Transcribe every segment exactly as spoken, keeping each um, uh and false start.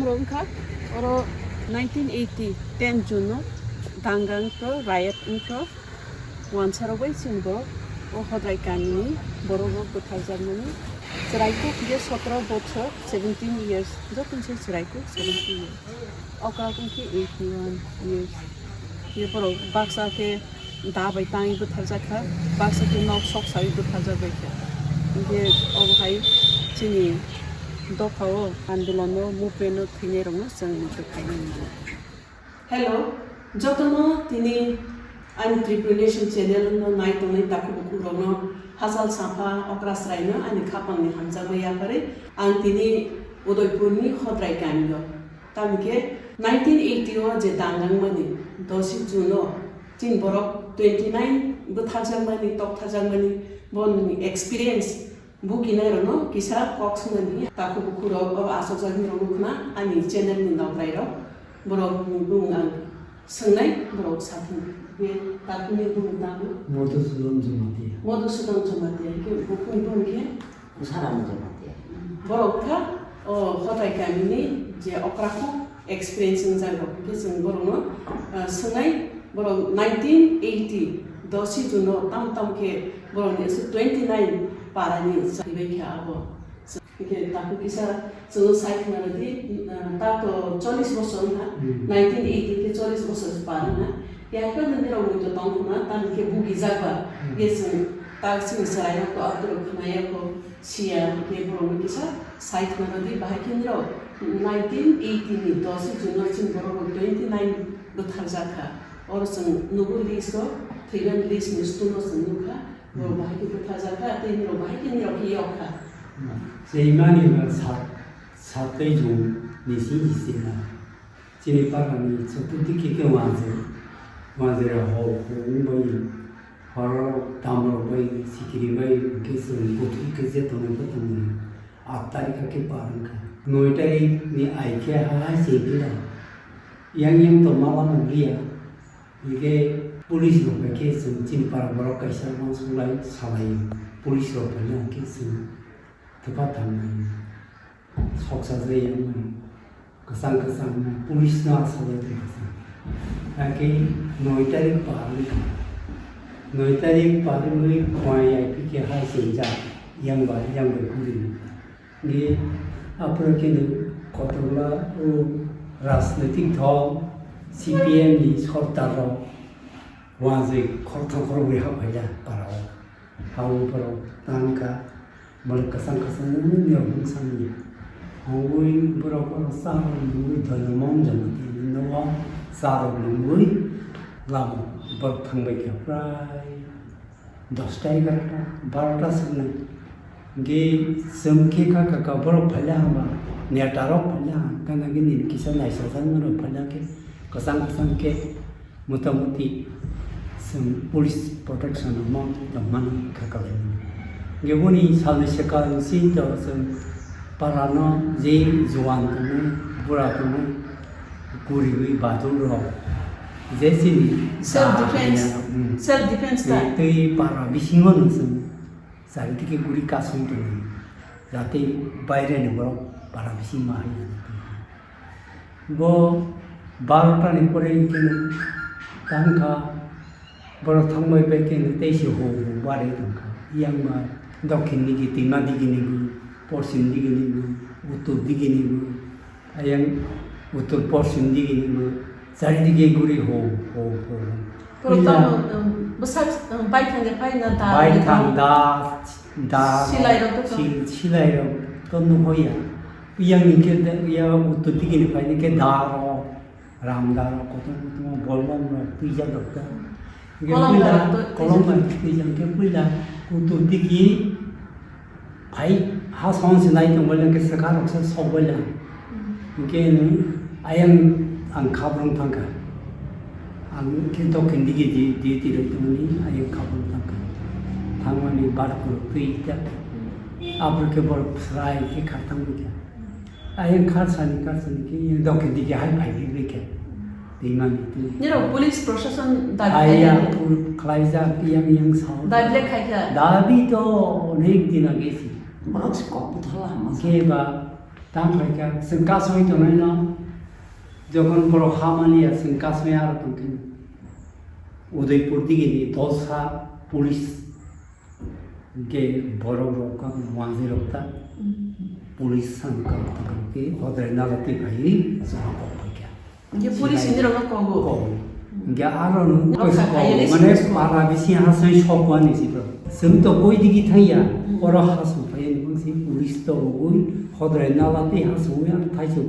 Wngkha oro nineteen eighty ten June no dangang to riot wngkha. Wansarok bai chini borok o Hodrai kamini borok rok bwtharjakmani chwraikuk ye sotro bochor, seventeen years, joto se chwraikuk seventeen years, okra kung khe eighty one years. Ye borok baksa khe da bai tangwi bwtharjak kha, baksa khe nok sok sawi bwtharjak bai kha. Hinkhe obo hai chini dopha o andolon o movement o thwinai rok no chwng muitu khainai mano. Hello, jotono tini ani Tripuri Nation channel no nai tongnai takhuk bukhuk rokno hachal sapha okra chwraino ani khapangni hamjakma yapharwi ang tini Udaipurni Hodrai kamio. Tamni khe nineteen eighty o je dangrangmani dosi June o chini borok twenty nine bwtharjakmani, toktharjakmani, boni experience Bukinairokno kisa kok swngnani takhuk bukhurok oro achukjaknairokno khna ani channel ni nokrairok borokni bumung ang swngnai, borok sathung. Be takhukni bumung tamo? Madhusudan Jamatia. Madhusudan Jamatia, hwnkhe bukhukni bumung khe? Usaram Jamatia. Borok kha o Hodrai kamini je okrakhuk experience wngjak rok, hwnkhe chwng borokno, ah, swngnai, borok nineteen eighty dosi June o tam tam khe borokni aswk twenty nine parani chaibai kha abo. Hwnkhe takhuk kisa chwngno sai khna rwdi, ah, tak to chollish bosor wngkha, Hmm. nineteen eighty khe chollish bosor par wngkha. Yakhe nini rok muitu tong khna, tamni khe bugijak ba, Hmm. ye chwng tak chini chwrairok to aborok khna yakho. Siya hwnkhe borokno kisa sai khna rwdi, bahai khe nirok nineteen eighty ni dosi June o chini borok rok twenty nine bwtharjak kha. Oro chwng nugo list o, thwimani list ni stool o chwng nukha. Borok bahai khe bwtharjak kha, tei nirok bahai khe nirok khe yok kha. Chwimani ba sat, sat tei jung ni simi se na. Chini parani chotodiki khe wanjwi, wanjwi rok hor hor wngbai, hororok tamrok bai, sikiri bai, hwnkhe chwng buthuk khe je tongnai khe tongnai. Aat tarikh khe par wngkha. Noi tarikh ni ai khe hai se bila. Yang yang to mala nukliya. Hwnkhe police rok bai khe chwng chini para borok kaisa uansuk lai salai. Police rok bai khe chwng Twpha thangnai, soksa jai wngmani, kwchang kwchang wngmani, police no asajak twi kwchang. Hakhe noi tarik par wngkha, noi tarik par wngwi khwai I P K hai swijak, yang bai, yang bai kuri. Hwnkhe aphuru khe no kotorma o rajnoitik dol C P M ni sorkar rok wanjwi khoroktham khorokbrwi haphaila para o. Hao borok tangkha, borok kwchang kwchang nini rok bwsani. Hongwi borok oro cha rok nungwi dhono mon jani tini nogo cha rok nungwi lama borok thangbai kha prai dosta egarota barota swknai. Hwnkhe chwng khe kha kha kha borok phaila hwnba neta rok phaila hwn gana gini kisa naisajak norok phaila khe kwchang kwchang khe. Motamoti chwng police protection rokno tongmani kha kalaimani. Hwnkhe boni salni swkang simi to chwng parano je juan tongnai, bura tongnai, guriwi badul rok je chini Self defense. Hmm. Self defense ta. Tei para bisingo no chwng charidike guri kasui tongnai, jate baireni borok para bising ma hai. Bo barota ni pore hwnkhe tangkha, borok thangbai bai khe tei se ho ho barwi tongkha. Yang ba dokhin digi, twima digi ni bo, poschim digi ni bo, uttor digi ni bo, ayang uttor poschim digi ni bo, chari digi guri ho ho ho. Borok puila tamo, um, bwsak, um, baithang de paina da, baithang da, da, silai rok to sil-, silai rok to nuhoya. Yang ni khe da, ya uttor digi ni paina khe da rok. Ram da rok kotor kotor bolong rok twijak rok ta. Hingke kolom puila, da rok to kolom twijak. Bai twijak hingke puila kutur diki phai ha song se nai tong bai hingke saka rok se sok bai lang. Hingke nung ayang ang khabrung thangkha. Ang khe dokhin diki di, di, di rok tongmani ayang khabrung thangkha. Thangmani bar kuruk twi ta. Abro khe borok srai khe khartang bai kha. Ayang kharsani, kharsani khe, ayang dokhe dikhe hai phai phai khe. Rimani twi. Nirok police proshashan dabi khlai kha. Ayang pul-, khlaijak, yang, yang sao. Dabi le khai kha. Dabi to onek din age si. Borok se kok buthala hama. Khe ba, Tang khlaikha, chwng kasui tongnai no, jokhon borok ha maliya, chwng kasui aro tongkhe. Udaipur digini dolsa police hwnkhe borok rok kha wanjwi rok ta. Police ang kok kok khe hodrai nala twi phaiwi chwng kok phaikha. Hingke police ni rok no kogo. Kogo. Hingke aro no rok koisa sa kogo. Kaya le mane sini para bisi ha sai sok wani si bro. Chwng to koi digi thangya, oro ha song phai ni bangsi police to rogoi hodrai nala tei ha song ya thaisu.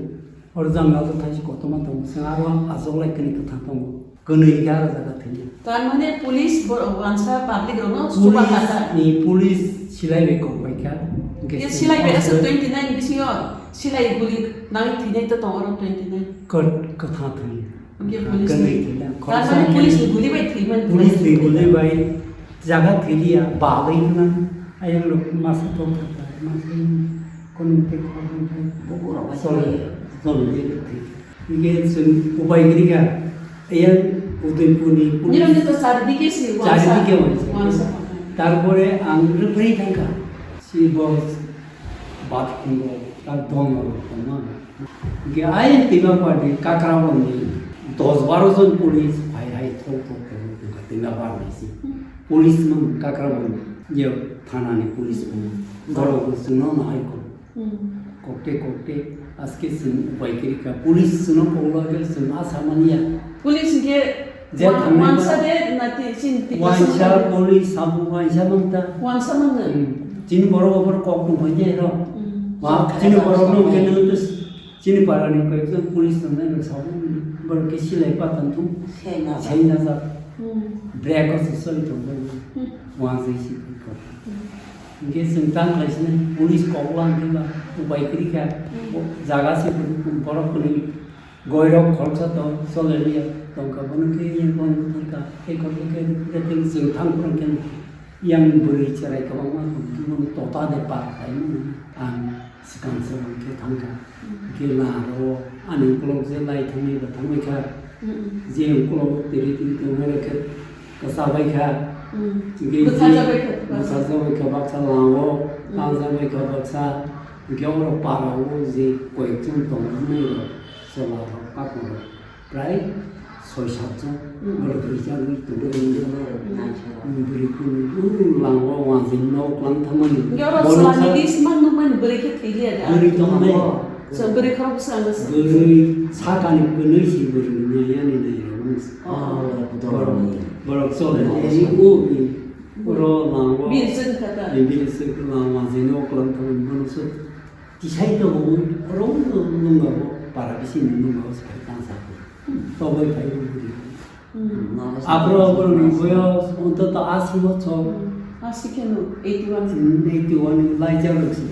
Oro jang nala thaisu kotoma tongo. Chwng aro asok lai kani kwthang tongo. Kwnwi ga aro jaga thangya. Tar mane police bo wansa public rok no suba kata. Police ni police silai bai kok bai kha. Hingke silai bai asa twenty nine bisingo silai guli nang thinai to tongo oro twenty nine. Kwt-, kwthang thwi. Hingke police kwrwi ni, thwi na. Tar mane police ni guli bai thwi man. Police ni guli bai jaga thwi liya, balai wngna. Ayang rok masa tong thaka, masa kono tei khorang thai. Bukurok bai chol, thwi. Chol liya thwi. Hingke chwng upai kwrwi kha. Ayang Udaipur ni police. Nirok ni to chari dike si, wansa. Chari dike wansa. Wansa. Tarpore ang referee thangkha. Si bo bat khungo, ta dong rok tongma. Hingke ayang tiba party kakra boni dos baro jon police phai hai thok thok khe wngkha tingla barnai si. Police mang kakra boni, je thana ni police mang. Borok bo chwngno no hai kok. Kokte kokte aske chwng upai kwrwi kha. Police chwngno koklo khe chwng asa manya. Police hingke je wan-, thangnai wansa ba de na ti, chini ti waisa police sabo waisa mangta. Wansa mangno. Chini borok obo kok tongphai de ro. Wa chini borok no khe nang to chini para ni koi ekjon police tongnai rok sabo borok khe silai patan thung. Sei na. Sei na jak. Brake o se soi tongbai. Wa se si ko. Hingke chwng tang khlai sini police kok lang khe ba upai kwrwi kha. Jaga se borok kwnwi. Goirok khoroksa tong, chole liya tongkha, bono khe yang tong thangkha, tei khoroksa khe, khe, khe chwng thang phuru khe yang bwrwi cherai kwbangma tong, bono tota de par khlai mano. Ang swkang swkang khe thangkha, khe laro ani ukolog je lai thangwi ba thangwi kha, je ukolog tiri tiri tongmani khe kwcha bai kha, hingke bwsa je jabai kha, bwsa jabai kha baksa laro, tang jabai kha baksa, hingke oro para o je koyek jon tong mani rok. Chwla rok, kakung rok, prai soi sat jon, borok rijak wi tongo. Bwrwi kunu, bwrwi lango, wanjwi nok lang thangmani. Hingke oro chwla ni list man nukmani bwrwi khe thwi liya da. Bwrwi tongmani. Chwng bwrwi khorok bwsa ang se. Bwrwi sakani bwrwi si bwrwi nai yani nai rok. Borok, borok chole, o, oro lango. Bil seng kata. Bil seng kata, wanjwi nok lang thangmani, bono se. Tisai tongo, oro wngkha bo para bisingni wngkha bo se phai tangsa. Toboi phai wngkha. Abro, abro ni boyos ontoto asi bochor. Asi kheno eighty one. Eighty one ni lai jaro se.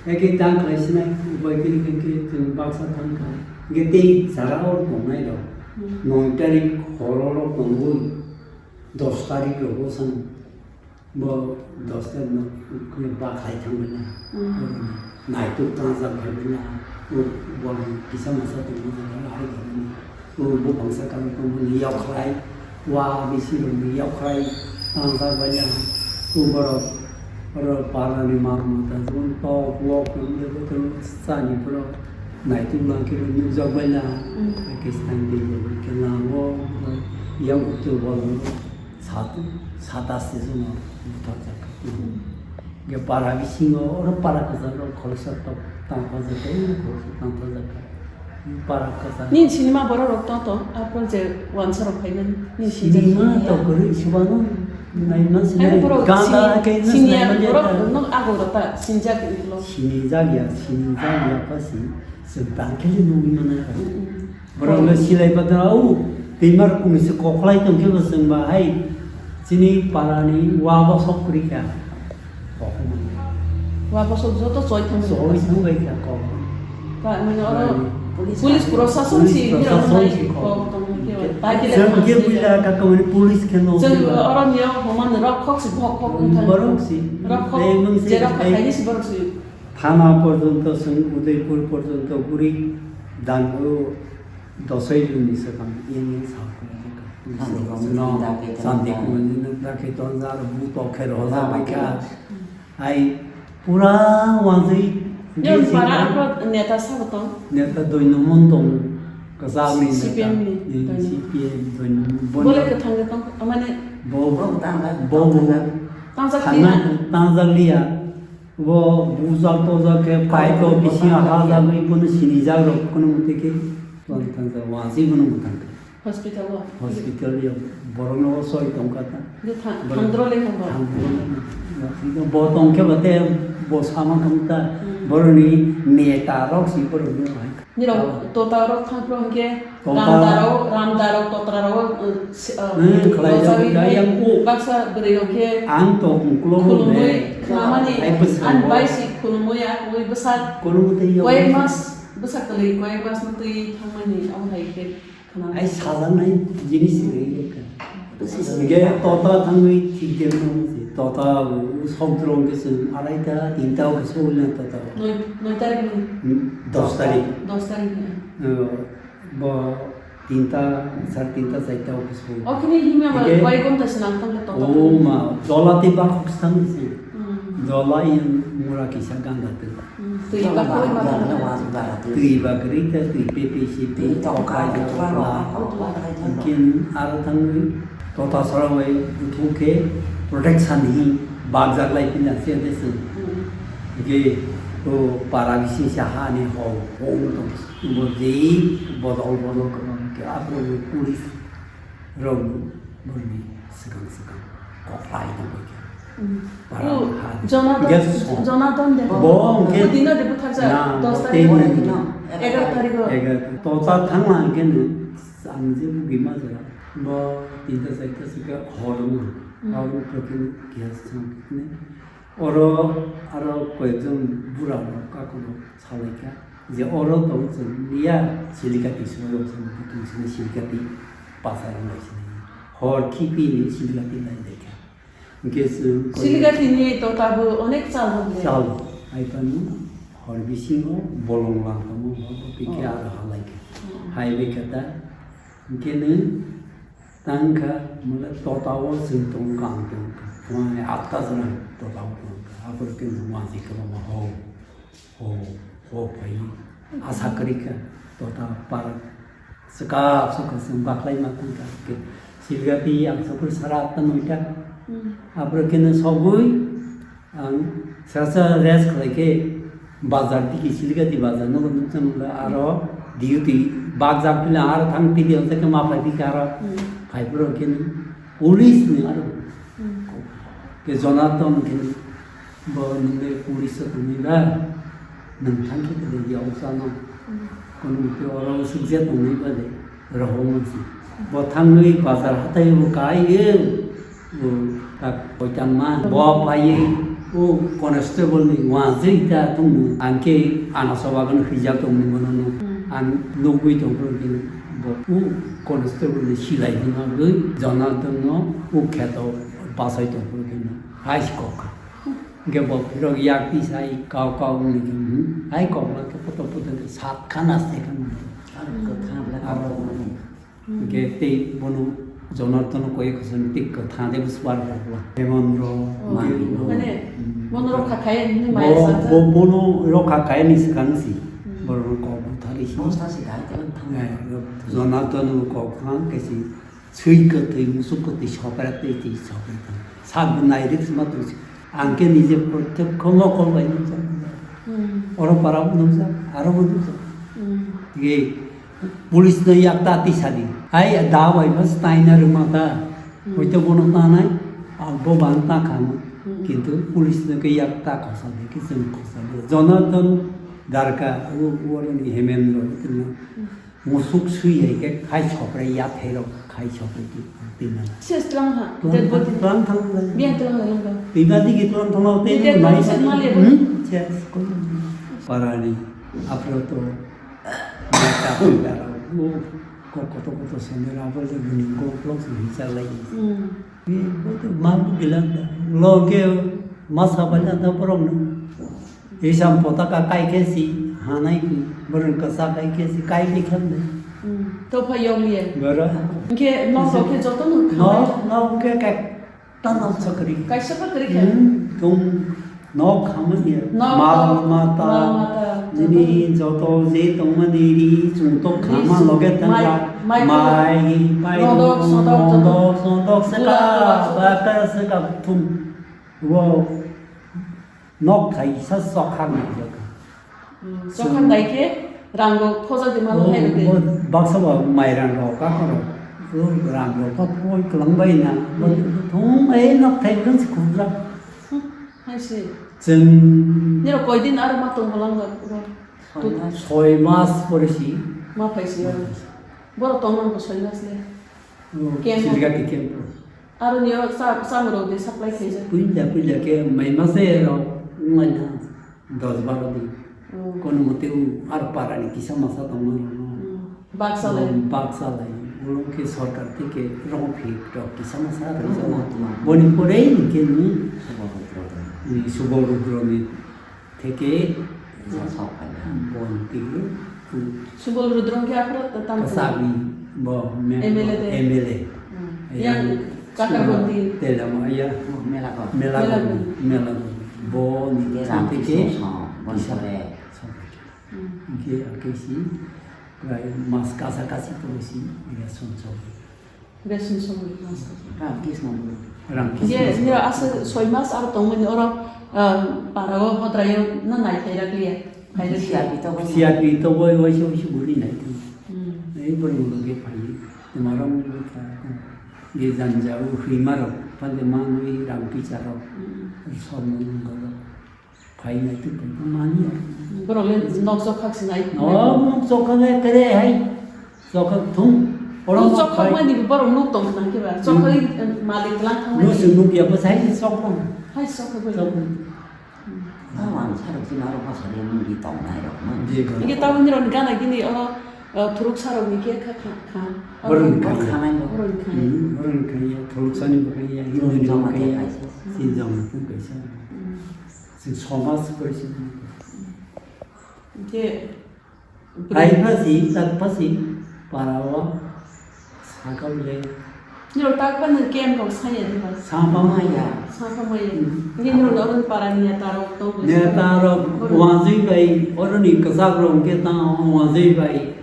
Eke tang khlai sinai, upai kiri khe chwng baksa thang kha. Hingke tei jara o tongnai rok. Noi tarik horo rok tongwi, dos tarik rogo sang. Bo dosta no khe ba khai thang bini. Naituk tang jak khai bini. Bo kisa masa tong jak khai bini. Bo bangsa kam tong bini yakhrai. Wa bisi rok ni yakhrai tang jak bai ya. Bo borok oro para ni mar mata jun tok wok ni bo tong sani pura naituk lang khe nujak bai na. Kis tang di bo khe lang wo yang utu bo. Sat-, sata se jono buthar jak. Ge para bisingo, oro para kwcharo khoroksa tok tang pajak, oro khoroksa tang pajak. Para kwchar. Ni sinima borok rok to to, apor je wansa rok phainani. Ni sinima to kwrwi subano, naima sinai borok ganda sini-, ke sini naima borok jeta. Rok no ago rota, sinjak iklo. Sinijak ya, sinijak ya pasi, se bangkhe nungwi mana. Borok no silai pata o twimar kung se koklai tong khe bo chwng ba hai chini para ni wa bosok kwrwi kha. Wa bosok joto choi thang. Choi thang bai kha kok. Ka mane oro police, police prosason si, prosason si kok. Kok tong khe bai khe chwng khe buila ka kamani police khe no. Chwng oro niya homan rok khok si khok khok wng thang. Borok si. Rok khok. Tei mung si je rok tei khai ni si borok si. Thana porjonto chwng Udaipur porjonto guri dango dosai luni swkang yang yang sa. Santi Kumar ni dakhe tonjak. Santi Kumar ni dakhe tonjak, bu tokhe rohorjak bai kha. Hai pura wanjwi Yang para apa neta sabo tong? Neta Doinumon tong, kwchak ni neta. C P M ni, eh, Doinumon. C P M Doinumon. Bole kwthang de tong, amane. Bo, bo, tangjak, bo, tangjak. Tangjak thana, liya. Tangjak liya. Bo bujak tojak khe pai to bisingo hajagwi bono sinijak rok kono mothe khe tong tangjak, wasi bono mwthang khe. Hospital o? Hospital ya, borok no soi tongkha ta. Tha-, borok thangdro le hwnba? Thangdro le hwnba. Bo tongkhe ba te bo sama tong ta. Hmm. Borok ni neta rok si borok no hai. Nirok tota rok thangphro hwnkhe tota. Ramda rok, Ramda rok, Totra rok, uh, si-, uh, hmm, khlai rojak jak, wi jak hai yang u. Baksa bwrwi rok khe ang to ungklo khulumwi ne. Khwnamani, ai bwskango. Ani bai si khulumwi, a khulumwi bwsak. Khulumwi tei yang koyek mas, bwsak kwlwi koyek mas no twi thangmani, abo hai khe. Ai sajaknai jinis se rwui rwkha. Hwnkhe tota thangwi thik de mano se. Tota bo sokdrong khe chwng araita, tinta o khe sogwi lang tota. Noi, noi tarik ni? Hmm, dos tarik. Dos tarik ni. O, bo tinta, sar tinta, charta o khe sogwi. O khini himya ba hwnkhe koi ghonta se nang thangkhe tota. O ma, dola tei bakhuk se thangwi se. Hmm. Dola yang mura kisa ganda twi. Hmm, twi ba kwrwi ma tong. Twi ba kwrwi khe twi pepe si twi twi tong tokai kai tong tong ba. Hwnkhe aro thangwi tota sora bai buthuk khe protection hi bakjak lai phina se de se. Hmm. Hwnkhe o para bising sa ha ni hol hol tong bo jei bodol bodol kwbang khe apo police rok borokni swkang swkang kok lai tongwi kha. Mm. Para o, ha. Jonathan, hwnkhe so-, Jonathan de. Bo hwnkhe o dino de butharjak, na, dos bo tarik tei o. Ni dino. Egaroh tarik o. Egaroh. Tota thangma hwnkhe no ang je bugui ma jora. Bo tinta charta se khe hor wng. Mm. Hor wng khe no gas chang khe ne. Oro aro koyekjon bura rok kaku rok salai kha je oro tong chwng ya Siligati se oro chwng butung sini Siligati pasai rok lai sini hor khipi ni Siligati lai lai kha. Hwnkhe chwng Siligati ni tota bo onek chal rok le. Chal hai phano hor bisingo bolong lang tongmo bo bo twi khe aro halai kha. Oh. Hai bai kha ta hwnkhe no Tang kha, mole tota o chwng tong kha, ang tong kha. Phone atta jora tota o tong kha. Aphuru khe no wanjwi kwbangma ho, ho, ho phai. Asa kwrwi kha, tota park. Swkang, swkang chwng baklai ma tong kha. Ke Siligati ang sokor sara atta noita. Hmm. Aphuru khe no sogwi, Ang sasa rest khlai khe bazar digi Siligati bazar nogo nuksa nukla aro duty bakjak phila aro thang tidi onsa khe ma phai phikha aro Hmm. phai phuru khe ni police ni aro Hmm. ke Jonathan khe ni bo nungbe police o tongwi ba nung thang khe khe ya usa no Hmm. kono mte oro usuk je tongwi ba de. Rohormani. Bo thangwi bazar hathai bo kai, e, bo tak koitan ma, bo phaiwi, o constable ni wanjwi ta tongmo. Ang khe ana soba gano hwijak tongmo bono no. Hmm. Ang nugwi tongphuru khe bo o constable ni silai hwnwi Jonathan no o kheto bachai tongphuru khe no. Hai si kok kha. Hwnkhe bo phirok yak tisai kau kau wngwi khe, hmm, hai kok ma khe poto poto khe sat kha naste kha. Aro kwthang le aro kok mani. Hwnkhe tei bono Jonathan no koi khosong tei kwthang de bwswar kok la. Hemon ro, oh. Mani no. Mane, hmm, bono rokha khaye hinwi bo, maya sanja. Bo, bono rokha khaye ni swkang si. Hmm. Borok no kok butharwi si. Bono sa si dai tei thang. Eh, Jonathan no kok thang khe si. Swi kwthwi, musuk kwthwi, sopra twi twi sopra twi. Sak bo nai rik sima twi. Ang khe nije protyokho mokol bai nukjak. Hmm. Oro para bo nukjak, aro bo nukjak. Hmm. Ye, police no yak ta tisa di. Hai da bai bas taina rwma ta. Hmm. Hoito bono tanai, ang bo bang ta khamo. Hmm. Kintu police no khe yak ta khosa di, khe chwng khosa di. Jonathan Darka, o, o ni Hemendra, o tini. Hmm. Musuk swi hai khe khai sopre ya pherok khai sopre ki tina. Ses tlang ha, twlang dead body. Twlang thang lai. Biang tlang lai lang. Tina digi twlang thang lai. Detail tei nai. Tlang set mali. Hmm? Ses ko. Parani. Apro to. Mata pera. O ko koto koto sendera apro to bini ko plok swi char lai. Hmm. Ni bote ma bilang da. Loge ma sabai da borok no. Risam potaka kai khe si hanai ki borok kwsa kai khe si kai khe khem de. Hmm. To pha yog liye. Boro. Hwnkhe nok rok khe joto no no khamai. No khe kai ta nok sakri. Kaisa pa kri khe. Hmm. Tung Nok hamani. Nok, mal mata. Mal mata. Nini joto je tongmani ri chungtok khama loge tangka. Mai, mai, mai, nodok, sodok, seka, baka, seka, thum. Wo. Nok thai sa sok khang ni joto. Hmm, sok khang dai khe rang rok khoja di malo hai de. Baksa ba mai rang rok ka khoro. Rang rok ka khoi klang bai na. Thum ai nok thai kan se khum ra. Hmm, hai se. Chwng nirok koi din aro ma tong holang ba. Soi mas pore si. Ma phai si aro. Borok tong nang bo soi mas le. Camp. Siligati camp. Aro nio sa samurok de supply khaijak. Puila puila ke mai mase rok wnglaina dos baro din. Oh. Kono mote u ar para ni kisa masa tongma rok no. Hmm. Baksa lai. Baksa lai. Ulo ke sorkar theke rong phik rok kisa masa rok jana. Boni pore ke ni. Subal Rudro ni. Theke. Sa sok phaina. Bon tigi. Subal Rudro khe aphra ta tam. Kasagni bo M L A de. M L A. Hmm. Yang Kakar Bondi. Tela ma ya. Mela ko. Mela ko. Mela ko. Bo ni theke. Bon sore. Ke akesi. Prai mas kasa kasi polisi ya sonso. Besin song mas. Ram Krishna. Ram Krishna. Ye, ye, asa soi mas aro tongmani oro, ah, para o hodrayo na nai phai rak liya. Phai rak liya. C R P to bai. C R P to bai, bai se, bai se buri nai tu. Hmm. Ei buri buri ke phai. Temaram ni ka. Ye janja u hui maro. Pande manui Ram Krishna ro. Hmm. Sor mo nung ro. Phainai tei phaikha mani ya. Borok le nok chok khak sinai. Nok chok khak le kere hai. Chok khak thung. Oro nok chok khak mani borok nok tong nang khe ba. Chok khak malik lang thang. Nuk se nuk ya bwsai se chok nang. Hai chok khak. Chok. Ang sarok sini aro bwsari mung di tong nai rok man. Ike tabuk ni rok gana gini oro, eh, thuruk sarok ni khe kha kha kha. Borok ni kha. Borok ni kha. Hmm, borok ni kha ya. Thuruk sani bo kha ya. Hindi ni bo kha ya. Sin jama tong kaisa. Hmm. Chwng somaj kori se. Hwnkhe hai phasi, tak phasi, para o sakha bole. Nirok tak phano camp rok saya diba? Sakha maya. Sakha maya. Hmm. Hwnkhe nirok oro para ni neta rok tongo. Neta rok wazwi bai, oro ni kwchak rok hwnkhe tamo wazwi bai.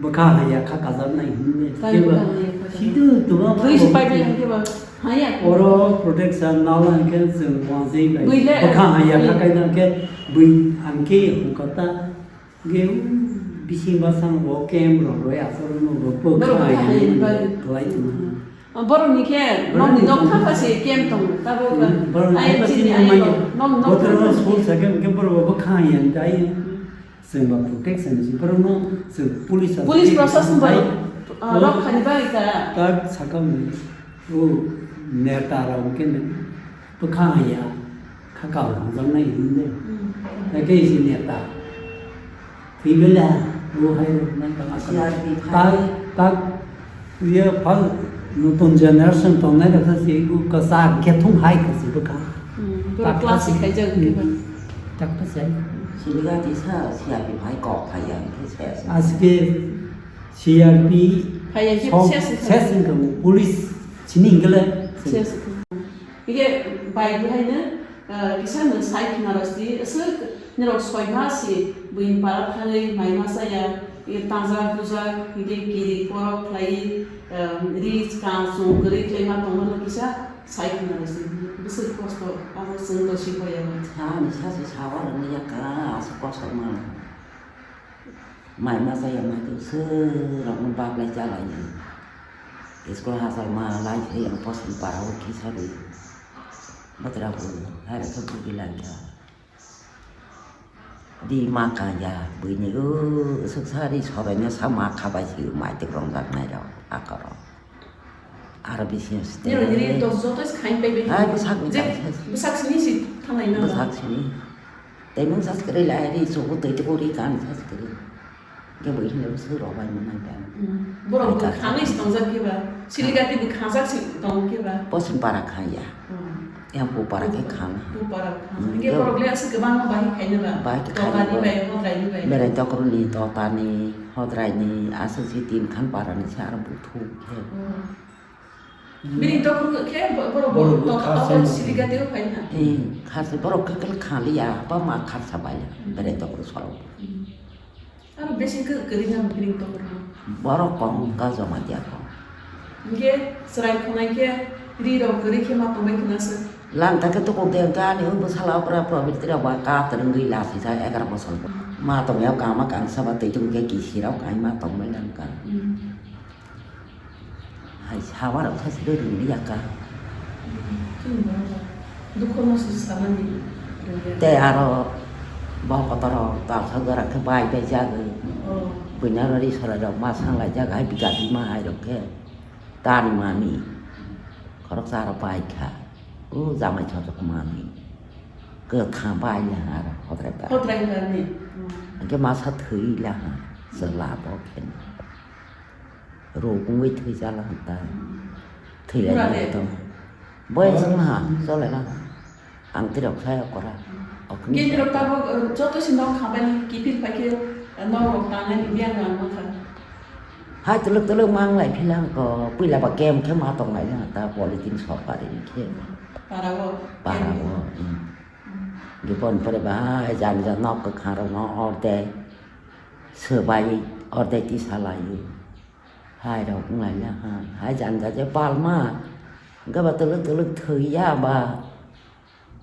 Bwkha haiya kha kajaknai hinwi. Kaibo keba kha haiya kha kajaknai. Sidu tuba. Twi si pai bai haiya keba haiya. Oro protection nala hwnkhe chwng wazwi bai. Bwkha haiya kha kaina hwnkhe bwi hwnkhe hwnkha ta. Ge bising basang bo camp rok roi aswk no bo bwkha haiya bai. Kwlai tongma. Borok ni khe nokni nok thapa se camp tongo. Tabuk ai chini ai nok nok thapa se. Botor no sul sa camp ke borok bo bwkha haiya dai. Chwng ba protection ni simi borokno chwng police as police proshashan bai, ah, rok khani bagwi ta. Tak sakha hwnwi o neta rok hwnkhe bwkha haiya kha kal hamjaknai hwnwi. Hmm. Eke isi neta thwi bela o hai rok nai kha kal. Tak tak. Ye phal nutun generation tongnai rok se u kwchak khe thung hai kwchwi bwkha. Hmm, tak kasi khaijak khe ba. Tak kasi. Sini ga tisa C R P phai kok phai ya khe ses. Aske C R P phai ya khe ses. Ses wngkha police sini hingkele. Ses. Ike bai bihaino, eh, kisa nwng sai khna rw si, aswk nirok soi ma si buini para thangwi mai ma chaya, ike tangjak bujak, hwnkhe kiri porok khlaiwi, eh, ri kang chwng kwrwi khlai ma tongmano kisa sai khna rw si. Bwswk kosto, abo chwng to si boya. Ani sachi sawa rwngya ka aswk kosto mano. Mai ma chaya mai tong sir rok no baglai chalai. School hachal ma lai se ang posin para o kisa ri. Batra ko hai ra thok ki lai ya. Di ma ka ya bui ni o suk sari sobai no sa ma kha bai si mai te rong jak nai rok akaro. Aro bisi. Niro niri to joto is khain pai bai. Hai bwsak ni je kaisa. Bwsak sini si thanglai na. Bwsak sini. Tei mung sas kwrwi lai ri sugu tei tuku ri kan sas kwrwi. Khe bo hino bwswk rok bai mwnai da. Hmm. Borok bo khanai si tongjak khe ba. Siligati bo khangjak si tong khe ba. Posin para khan ya. Hmm. Yang pu para khe khan. Pu para khan. Hmm. Hingke borok le aswk kwbangma bahai khaina ba. Bahai khe khaina ba. Totani bai, hodrai ni bai. Berai tokroni, totani, hodrai ni, aswk si tin khan para ni se aro buthu khe. Hmm. Bini tokro khe bo-, borok Borok bo tokro khasa tokro no. Sirika teo phai na. Hmm, khasa borok khe khe khaliya, ba ma khasa baiya, Hmm. bere tokro sorok. Hmm. Aro besi khe kwrwi na bini tokro. Borok kong ka joma dia kong. Hingke chwrai khonai khe ri rok kwrwi khe ma tongbai khna se. Lang ta khe tukuk de gani hwnbo sala okra probit tira ba ka twrwngwi lasi sa egar bosor. Hmm. Ma tongya kama kang saba tei tong khe kisi rok ai ma tongbai lang ka. Hmm. Hai, sawa rok khe side rwngya ka. Chwng borok rok dukho no se samani rwngya. Tei aro bo kotor rok talsa gora khe bai bai jagwi. Oh. Buina ro ri sora rok ma sang lai jak hai bika bima hai rok khe tani mani. Khoroksa aro bai kha. O jamai chajak mani. Kwthang bai le ha aro hodrai bai. Hodrai bai ni. Oh. Hingke masa thwi le ha. Chwla bo khe. Rok wngwi thwijala ta. Thwilaina tong. Boyes wngha, chole na. Ang tirok saya kora. Okni. Gate rok tabok, eh, joto si nok khambai kiphil paikhe, eh, nok rok tangnani biyang rang mankha. Hai tuluk tuluk manglai philang ko, puila ba kem khe ma tonglai na ta polythene sokari ni khe. Para o. Para o. Gibon pore ba hai jani ja nok kwkhang rok no orde. Swbai orde tisa lai. Hai rok wnglaina ha, hai jani jat je palma, hwnkhe ba twlwk twlwk thwi ya ba,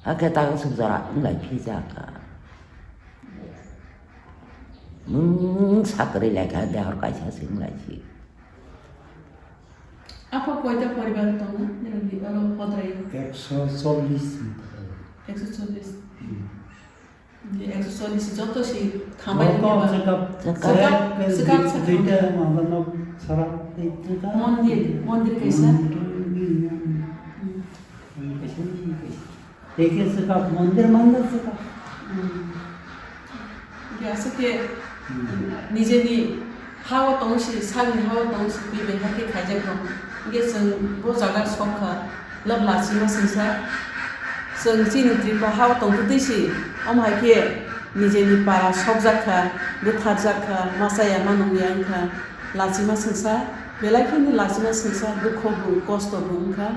hakhe ta aswk jora wnglai phi ja kha. Nwng sa kwrwi lai kha, de hor kaisa se wnglai si. Aphuru koita poribar tongo, nini oro Kodraio? Ekso chollish. Ekso chollish. Hmm. Ekso chollish joto si thambai joto ni ba. Swkang, swkang, swkang, swkang. Duita mama no sara, duita. Mondir, mondir kaisa. Mondir, hmm. Hmm. Kaisa, kaisa. Tei khe swkang, mondir, mondir swkang. Hmm. Hingke aswk khe, hmm, nijeni ha-o tong si, sakni ha-o tong si, twi bai hakhe khaijak tong. Hingke chwng bo jaga sok kha, lab lachima swngsa. Chwng chini Tripura ha-o tong twi si, omo hai khe nijeni para sokjak kha, bwtharjak kha, ma chaya ma nungya wng kha. Lachima swngsa, belai kheno lachima swngsa, dukho bo, kosto bo wng kha.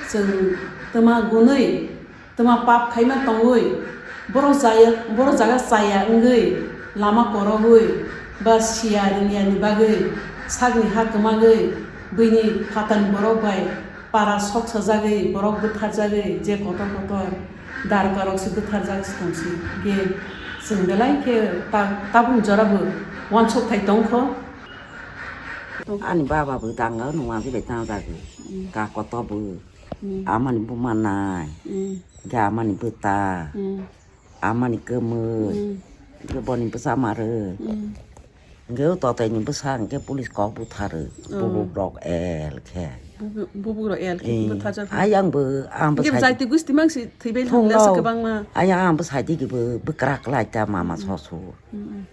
Chwng twma gunwi, twma pap khaima tongwi, borok jaya, borok jaga chaya wngwi, lama korogwi, ba siya ringya ni bagwi, sakni ha kwmagwi, buini phatarni borok bai para sok sajagwi, borok bwtharjagwi, je kotor kotor darkarok se bwtharjak se tongsi, ge chwng belai khe ta-, tabuk jora bo uansuk thai tongkho. Ani baba bo tanga nungma bai tangjagwi, ka kotor bo. Mm. Amani buma nai. Mm. Hingke amani bwta. Mm. Amani kwmwi. Mm. Hingke boni bwsa marwi. Mm. Hingke o totaini bwsa hingke police kok butharwi. Oh. Bubuk rok el khe. Bubuk, bubuk rok el khe. Eh, butharjak. Ayang bo, ang bo hingke sai jaiti gusti mangsi thwibai thung lesa lo. Kwbangma. Ayang ang bo sai di khe bo, bwkrak lai ta mama. Mm. Sosur. Mm, mm.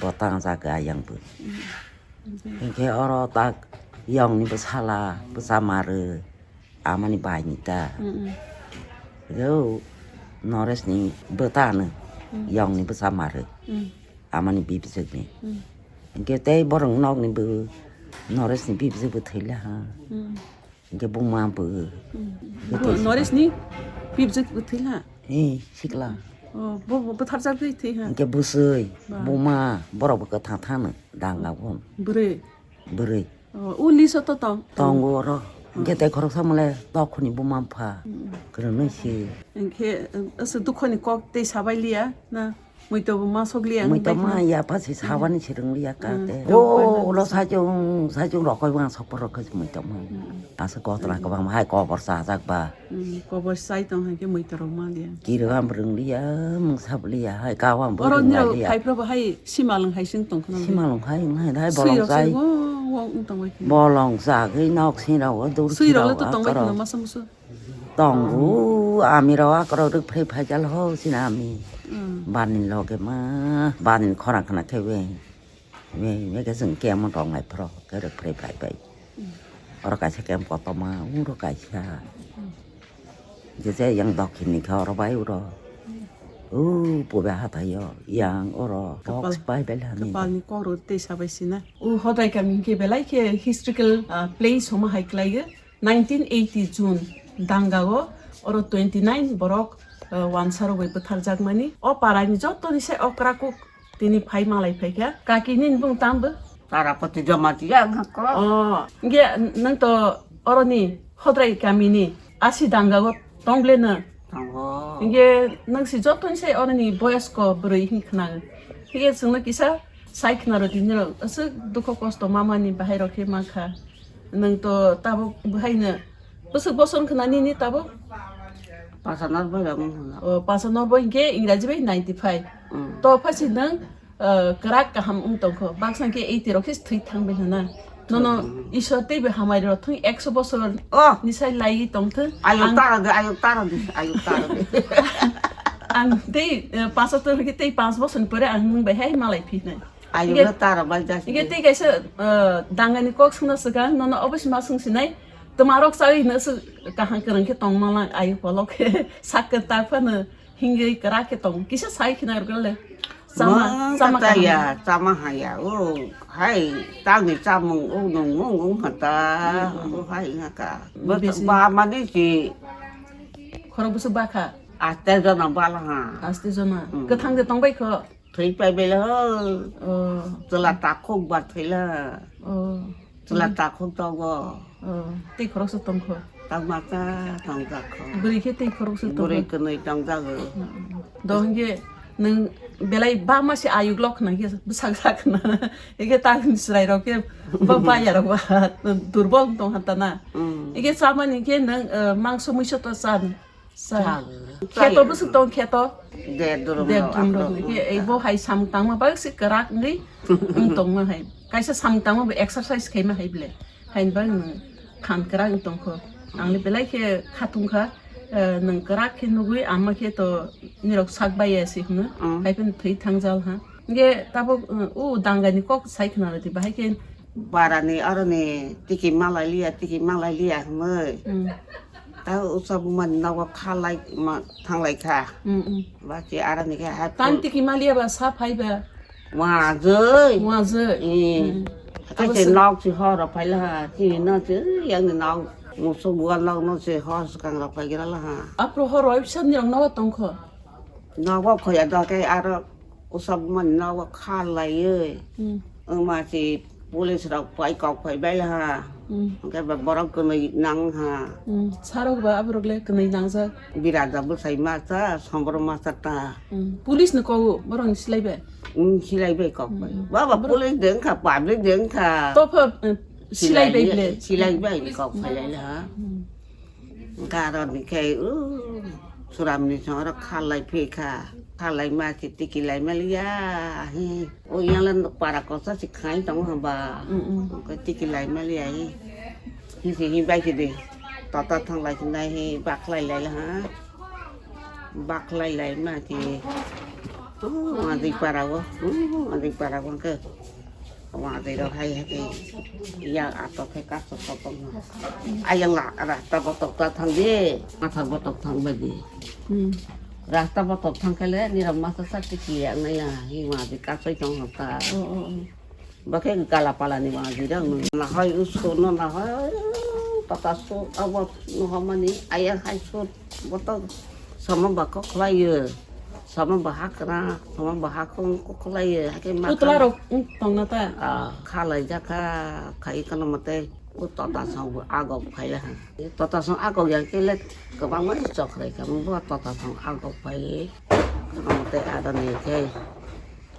Bo tangjak ayang bo. Mm. Hingke oro tak yongni bwsala bwsa marwi amani baini ta. Mm, mm. Yo Noresni bwtano. Mm. Yongni bwsa marwi. Mm. Amani bibijwkni. Mm. Hingke tei borok nokni bo Noresni bibijwk bo thwila ha. Mm. Hingke buma bo. Hmm. Bo Noresni bibijwk bo thwila? Eh, sikla. Oh, bo, bo bwtharjak twi thwi ha? Hingke bwswi, ba, buma, borok bo kwthang thano, danga bo. Bwrwi? Bwrwi. Oh, o list o to tong? Tongo oro. Hmm. Hingke tei khoroksa mole tokhoni buma bupha. Hmm. Kwrwngwi si. Hingke, eh, aswk dukhoni kok tei sabai liya na? Muitu bo ma sok liya, muitu ma ya pha si sabani si rwng liya ka te. Mm. O, ulo sajung, sajung rokoi ma sok porok khe muitu ma. Mm. Asa kotra kwbang hai kobor sajak ba. Mm, kobor sai tong hai khe muitu rok ma liya. Kiri ham rwng liya, mung sab liya, hai kawam bo rwng liya. Oro nirok phai phro bo hai simalwng hai sing tong khna. Simalwng hai, hai, hai bolong sai. Sui rok sai, wo, wo, wng tong bai khe. Bolong sagwi nok sing rok, dur sing rok to tong bai khna masa musu. Tongo, ami rok akorok rwk phre phaijal ho sini ami. Mm. Bani loge ma, bani khorang khna khe we. We, we khe chwng kemo tongnai phro, khe rwk phre phai bai. Mm. Oro kaisa kem kotorma, uro kaisa. Mm. Je je yang dokhini khe oro bai uro. Mm. O, pobe hathaio, yang oro, kapal, box bai bai lani. Kapalni kok rok tei sabai sina. O, hodai kami khe belai khe historical, ah, place homa hai klai ge. Nineteen eighty June danga o oro twenty nine borok, eh, wansa rogwi bwtharjakmani. O parani jottoni se okra kuk tini phai malai phaikha. Kaki nini bung tambo? Tarapati Jamatia wngkha ko. Oh, hingke nwng to oroni Hodrai kamini asi danga o tong ble no? Tongo. Hingke nwng si jottoni se oroni boyosko bwrwi hin khna. Hingke chwngno kisa sai khna rw di nirok aswk dukho kosto mamani bahai rok khe mankha. Nwng to tabuk bwhaino bwswk bosor wngkha na nini tabuk? Pasa norboi ba wngkha. O, pasa norboi hingke Ingraji bai ninety five. Mm. To phasi nwng, eh, kwrak kaham wng tongkho. Baksa hingke eighty rok khe thwi thangbai hwnna. Nono Isor teibo hamari rok thung ekso bosor Oh. ni sai laiwi tongthwng. Ayuk Ang taro de, ayuk taro de, ayuk taro de. Ang tei, eh, pasa to hingke tei panch bosor ni pore ang nwng bai hai malai phinai. Ayuk Hingke- no taro bai jasi Hingke de. tei kaisa, eh, dangani kok swngna swkang nono obo se ma swngsinai. Twmarok chawi hino se kaham kwrwng khe tongma lang ayu polok khe sak kwtak phano hingwi kwrak khe tong kisa sai khina rwgwle. Chama, Ma chama kata kaham. ya, chama haya, o hai tangni chamung o nung mung o hata, Mm, mm. o hai ngaka. Bisi. Ba mani si Khorok bwswk bakha? Aste jona bala ha. Aste jona. Mm. Kwthang de tongbai kho? Thwi pai bela ho. Oh. Chwla takhuk ba thwila. Oh. Chwla takhuk togo. Oh. Tei khoroksa tongkho. Tangma ta tongjakho. Bwrwi khe tei khoroksa tongkho. Bwrwi kwnwi tongjago. Do hwnkhe nwng belai bama se ayuk lok khna khe bwsak sak khna. Eke ta chwrai rok khe ba baya rok ba durbol tong hata na. Mm. Eke chamani khe nwng, eh, mangso muiso to chan. Sa. Chal. Kheto bwswk tong kheto? De durum De rok, durum rok. Aphuru. Khe ei bo hai samung tangma bai se kwrak wngwi wng tongma hai. Kaisa samung tangma bo exercise khaima hai bile. Hain bai nwng khan kwrak wng tongkho. Ang le belai khe khatung kha, eh, nwng kwrak khe nugwi ama khe to nirok sak bai ya se hwno. Mm. Hai phano thwi thangjal ha. Nge tabuk, eh, u dangani kok sai khna rwdi bahai khe. Barani aroni tiki malai liya, tiki malai liya hwnwi. Mm. Ta usa bumani nogo khalai ma thanglai kha. Mm, mm. Ba ki arani khe ha Tan pul- tiki malia ba sa phai ba. Wa joi. Wa joi. Eh. Mm. Kaise Abo se- nok si horo phaila ha. Chini no si yang ni nok. Musu buan nok no si hor skang rok phai gira la ha. Apro horo ipsa ni rong no tongkho. Nogo khoya do khe aro usa bumani nogo khalai. Mm. Wngma si police rok pai kok phai bai ha. Hmm. Hwnkhe ba borok kwnwi nang ha. Hmm. Sarok ba aborok le kwnwi nangjak. Birada bwsai masa, sombro masa ta. Hmm. Police no kowo, borok ni silai bai. Hmm, silai bai kok bai. Hmm. Baba Borok police de wngkha, public de wngkha. Topha, eh, silai bai ble. Silai bai kok phai lai ha. Hmm. Hwnkhe aro ni khe, uh, suram ni song aro khalai phi kha. Khalai ma si tiki lai ma liya, hi. O yang le para kosa si khai tong ha ba. Mm, mm. Ko tiki lai ma liya hi. Hi si hi bai si de. Tata thang lai si nai hi baklai lai la ha. Baklai lai ma si. Oh, adi para go. Oh, adi para go ke. Wa de ro hai hai. Ya ato ke ka so so ko. Ayang la rasta botok ta thang de. Matha botok thang ba de. Hmm. Rasta botok thang kele ni ram masa sa tiki ya na ya. Hi wa de ka so tong ta. Oh, oh, oh. Bakhe gala pala ni ma jirang no. Na hai usko no na hai tata so abo no hamani aya hai so boto sama bako khlaiyo. Sama bahakra, sama bahakong ko khlaiyo. Hake ma Putla rok tong na ta. Ah, khalai jaka khai kono mate u tata song agok phai ha. Tata song agok yang kele kwbangma chokrai kha bo tata song agok phai. Kono mate ada ni khe.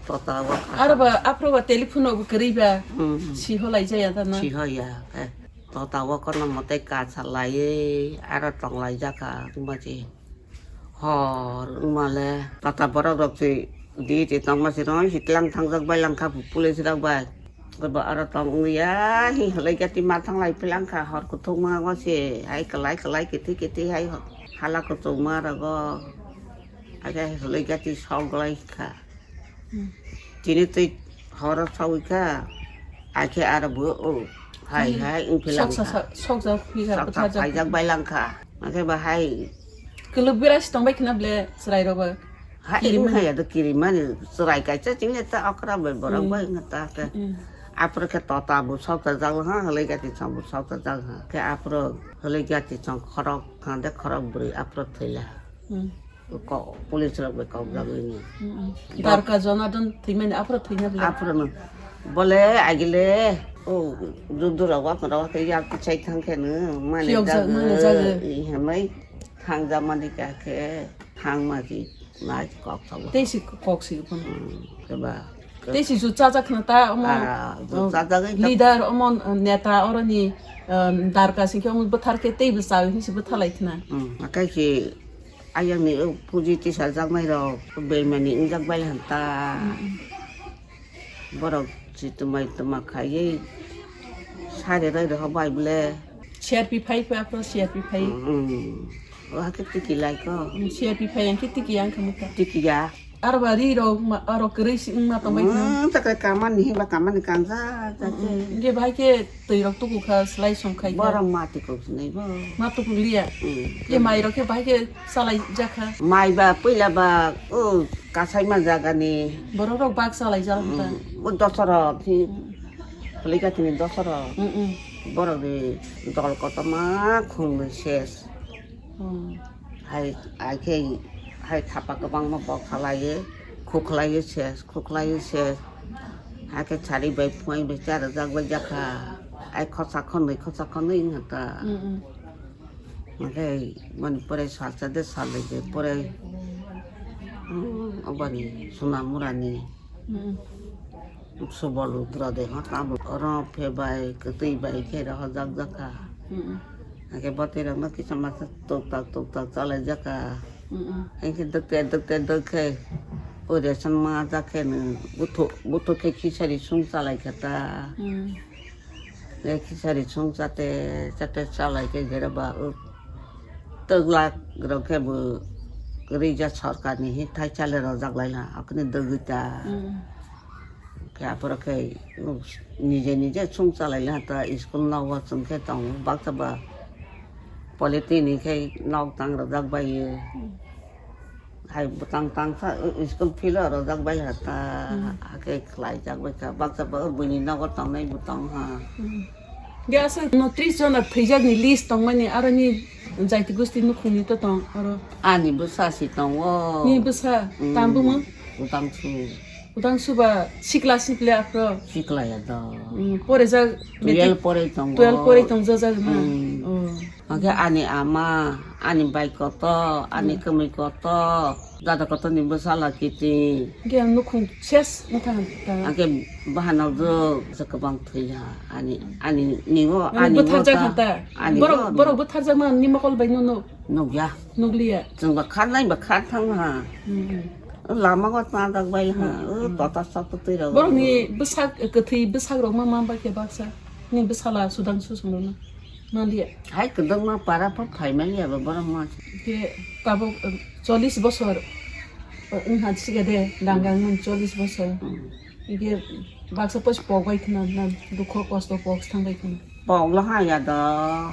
Tota wa kha. Aro ba aphro ba telephone no bo kwrwi ba. Hmm, hmm. Si holai jaya ta na. Si hoya. Eh, tota wa kono mote ka salai, aro tonglai jaka, ma si. Hor, ma le. Tota borok rok si, di ti tong ma si rong, si tlang thangjak bai lang kha, police rok bai. Ko ba aro tong ya, hi holai gati ma thanglai phi lang kha, hor kuthuk ma wa si, hai kalai kalai kiti kiti hai hala kuchuk ma rogo. Aja holai gati sok lai kha. Hmm. Tini twi horo sawi kha. Akhe aro bo o. Hai, hmm, hai, wng philang sok sa-, kha. Sa-, sok jak phi kha, sok bwthar sa jak phi kha. Phaijak bai lang kha. Akhe ba hai. Kwlwk bera si tong bai khna ble chwrai rok ba. Hai, kirima. Wng hai ya do kirimani. Chwrai kaisa chini ta okra bai borok, hmm, bai wng ta khe. Hmm. Aphuru khe tota bo sokta jak ha, hwlwi gati chong bo sokta jak ha. Khe aphuru hwlwi gati chong khorok thang de khorok bwrwi aphuru thwila. Hmm. Ko-, police rok bai kok jagwi ni. Hmm, hmm. Darka Jonadon thwimani aphuru thwina bwle. Aphuru no. Bole agile o judu rok wa kora ke ya kichai thang khe no mani Phiyok jak, mani jagwi. I hamai thang jamani ka khe thang ma ji nai kok thago. Tei si kok si phano. Hmm, keba. Tei si ju cha jak khna ta omo. Ah, ju cha jak ai ta. Leader omo neta oroni, um, darka sing khe omo bwthar khe tei bwsa hinsi bwthalai khna. Hmm, akai si ayang ni o puji tisa jak nai rok bemani wng jak bai han ta. Hmm, hmm. Borok si twmai twma khaiwi sari roi rokha bai bwle. C R P phai pha phro C R P phai. Mm, mm. O hakhe tiki lai ko. Mm, C R P phai ang khe tiki ang khe muta. Tiki ya. Aro ba ri rok ma, aro kwrwi si wngma tong bai khna. Mm, ta kai kamani himba kamani kanja, ta khe. Mm, mm. Hingke bai khe twi rok tuku kha, slai song khai kha. Borok ma twi kok sinai bo. Ma tuku liya. Mm. Ye mai rok khe bai khe salai jakha. Mai ba puila ba o kasai ma jaga ni. Borok rok bak salai jal ta. Mm. O dosoro thi. Mm. Phalika tini dosoro. Mm, mm. Borok ni dol kotorma khung ni ses. Mm. Hai, hai khe, hai thapa kwbangma bok khalaiwi, khukhlaiwi ses, khukhlaiwi ses. Hakhe chari bai phuai bai cha rwjak bai jakha. Ai khorsa khornwi, khorsa khornwi wngkha ta. Mm, mm. Hwnkhe mani pore salsa de salai de pore, mm, obani Sonamurani. Mm. Subol Rudra de ha tamo oro phe bai kwtwi bai khe rohorjak jakha. Mm. Hake bwtwi rokno kisa masa tuk tak tuk tak chalai jakha. Mm. Hake dwkte dwkte dwk khe o ration ma jak khe no buthuk buthuk khe khichari sung chalai kha ta. Mm. Khichari sung chate chate chalai khe jera ba o twk lak rok khe bo rija sorkar ni hi thai chale rojak lai la akni dwgwi ta. Mm. Khe aphuru khe, uh, nije nije sung chalai le ha ta school nogo chwng khe tongo baksa ba polythene ni khe nok tang rwjak bai. Hmm. Hai bwtang tang sa, uh, school field o rwjak bai ha ta, hmm, hakhe khlai jak bai kha baksa ba buini nogo tongnai bo tong ha. Hmm. Ge aswk no tris jona thwijak ni list tongmani aro ni jaiti gosti nukhung ni to tong aro. Ani bwsa si tongo. Ni bwsa, hmm, tam bumung? Utang su. Utang suba sikla siple aphro. Sikla ya do. Mm, pore jak twelve pore tongo. Twelve pore tong jajak na. Mm. Oh. Hake ani ama, ani bai koto, ani, mm, kwmwi koto, dada koto ni bwsala kiti. Hake ang nukhung ses wngkha ta. Hake bahanok jok kwbang thwi ha. Ani, ani ningo, ani bwtharjak ha ta. Borok, borok bwtharjak ma ni mokol bai no nuk. Nukya. Nukliya. Chwng ba khan nai ba khan thang ha. Mm, mm. Lama o tang jak bai ha. Hmm, o, hmm. Tota sak twi rok. Borok ni bwsak, kwthwi bwsak rok ma, ma bai khe baksa. Ni bwsala sudang susung rok ma. Ma liya. Hai kwdwng ma para pha phai ma liya ba borok ma. Ke tabuk, um, chollish bosor. Uh, wng ha siga de, dangang, hmm, mun chollish bosor. Hmm. Ike baksa pos pok bai khna, na dukho kosto pok thang bai khna. Pok lo ha ya do,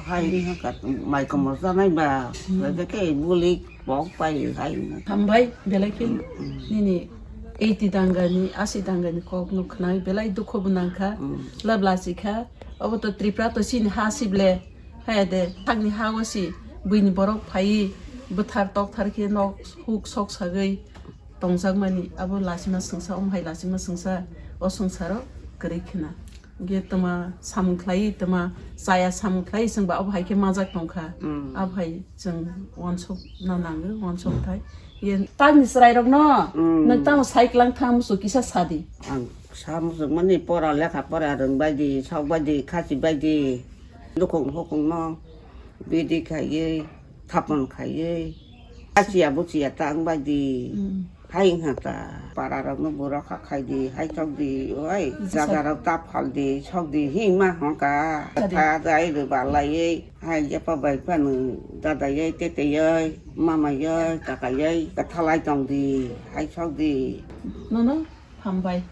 hai, hmm, ni ha ka mai komo janai ba. Hmm. Ba ke bulik. Pok pai hai. Hambai, belai khe, mm, mm, nini eighty dangani, asi dangani kok no khwnai, belai dukho bo nangkha, mm, labla sikha. Obo to Tripura to chini ha sible, haya de, sakni ha o si, buini borok phai, bwthar tokthar khe nok huk sok sagwi tongjakmani, abo lachima swngsa, omo hai lachima swngsa, o swngsa ro kwrwi khna. Ge tama samung khlai, tama chaya samung khlai, chwng ba abo hai khe majak tongkha. Mm. Abo hai chwng wansuk na nango, wansuk thai. Ye tangni chwrai rok no, mm, nwng tamo sai klang thang musu kisa sadi. Ang sa musu mani pora lekha pora rwng bai di, sok bai di, khasi bai di. Dukung hukung no bidi khaiye, thapon khaiye. Asia busia ta ang bai di. Mm. Hai wngkha ta, para rok no borok kha khai di, hai chok di, oi, jaga rok ta phal di, sok di, hima hongka. Sa di. Kha dai rwba lai, hai japa bai phano dada yai, tete yai, mama yai, kaka yai, kathalai tong di, hai sok di. Nono hambai.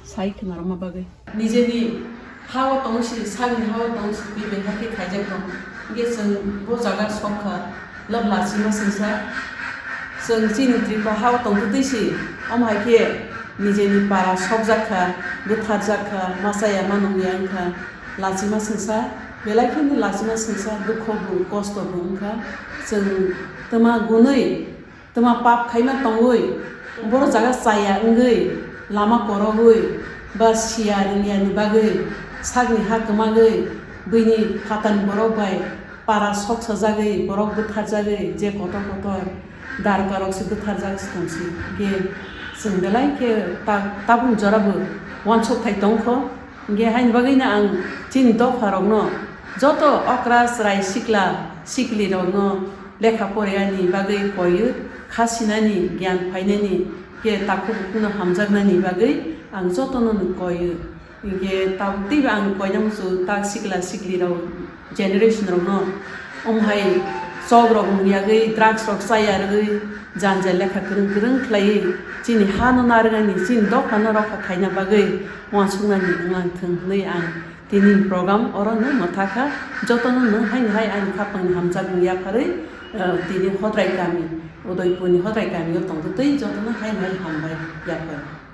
Sai khwnarwkma bagwi. Nijeni ha-o tong si, sakni ha-o tong si, twi bai hakhe khaijak tong. Hwnkhe chwng bo jaga sok kha, lab lachima swngsa. Chwng chini Tripura ha-o tongtwtwi si, omo hai khe nijeni para sokjak kha, bwtharjak kha, ma chaya ma nungya wng kha, lachima swngsa, belai kheno lachima swngsa, dukho bo, kosto bo wng kha. Chwng twma gunwi, twma pap khaima tongwi, boro jaga chaya wngwi, lama korogwi, ba siya rwngya ni bagwi, sakni ha kwmagwi, buini phatarni borok bai para sok sajagwi, borok bwtharjagwi, je kotor kotor darkarok se bwtharjak se tongsi. Ge chwng belai khe ta-, tabuk jora bo uansuk thai tongkho. Ge haini bagwino ang chini dopha rokno joto okra chwrai sikla sikli rokno lekha poriyani bagwi koiyo, kha sinani, giyan phainani, khe takhuk bukhukno hamjaknani bagwi ang jotono no koiyo. Hinkhe tabuk teibo ang koina muchung tak sikla sikli rok generation rokno, omo hai chok rok nung yagwi, drugs rok chaya rwgwi, janja lekha kwrwng kwrwng khlaiwi, chini ha no narwknani, chini dopha no rokha khaina bagwi uansuknani wnglang thung hwnwi ang tini program oro no mwthakha. Jotono no haini hai ani khapang ni hamjakmung yapharwi, eh, tini Hodrai kami, Udaipur ni Hodrai kami o tongtwtwi jotono haini hai hambai yapharwi.